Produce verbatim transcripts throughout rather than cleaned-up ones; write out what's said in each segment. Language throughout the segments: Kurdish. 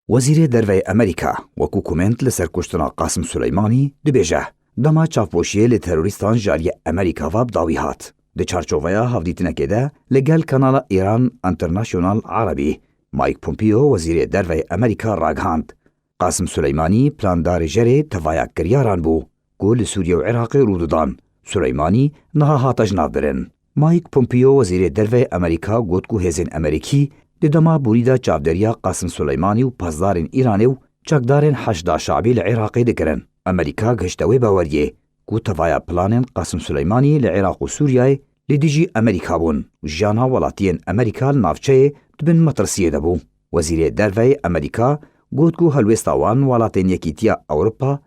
Wezîrê Derveyê Amerîka wekû komênt li ser kuştina Qasim Suleymanî dibêje, dema çavpoşiyê li terorîstan ji aliyê Amerîka ve bi dawî hat. Di çarçoveya hevdîtinekê de li gel kanala Îran International Arabî, Mike Pompeo, wezîrê derveyê Amerîka ragihand, Qasim Suleymanî plandarê jerê tevaya kiryaran bû ku li Sûriye û Iraqê rû didan. Suleymanî niha hate jinavbirin. Mike Pompeo, wezîrê derveyê Amerîka, got ku hêzên Amerîkî di dema borî de çavdêriya Qasim Suleymanî û pasdarên Îranê û çekdarên Heşda Şabî li Iraqê dikirin. Amerîka gihişte wê baweriyê ku tevaya planên Qasim Suleymanî li Iraq û Sûriyeyê li dijî Amerîka bûn û jiyana welatiyên Amerîka li navçeyê di bin metirsiyê de bû. Wezîrê Derveyê Amerîka got ku helwêsta wan welatên Yekîtiya Ewropa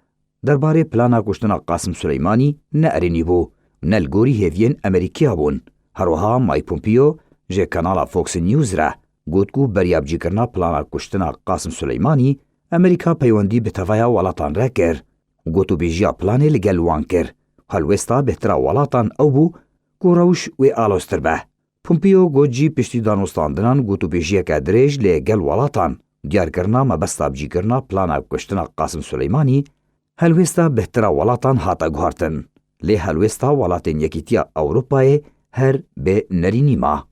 derbarê plana kuştina Qasim Suleymanî ne erênî bû û ne li gorî hêviyên Amerîkiya bûn. Herwiha Mike Pompeo ji kanala Fox News re got ku beriya bicîkirina plana kuştina Qasim Suleymanî, Amerîka peywendî bi tevaya welatan re kir û gotûbêjiya planê li gel wan kir. Helwêsta bêhtira welatan ew bû ku rewş wê aloztir be. Pompeo got jî piştî danûstandinan gotûbêjiyeke dirêj li gel welatan, diyarkirina mebesta bicîkirina plana kuştina Qasim Suleymanî, helwêsta bêhtira welatan hate guhartin. Lê helwêsta welatên Yekîtiya Ewropayê her bê nerînî ma.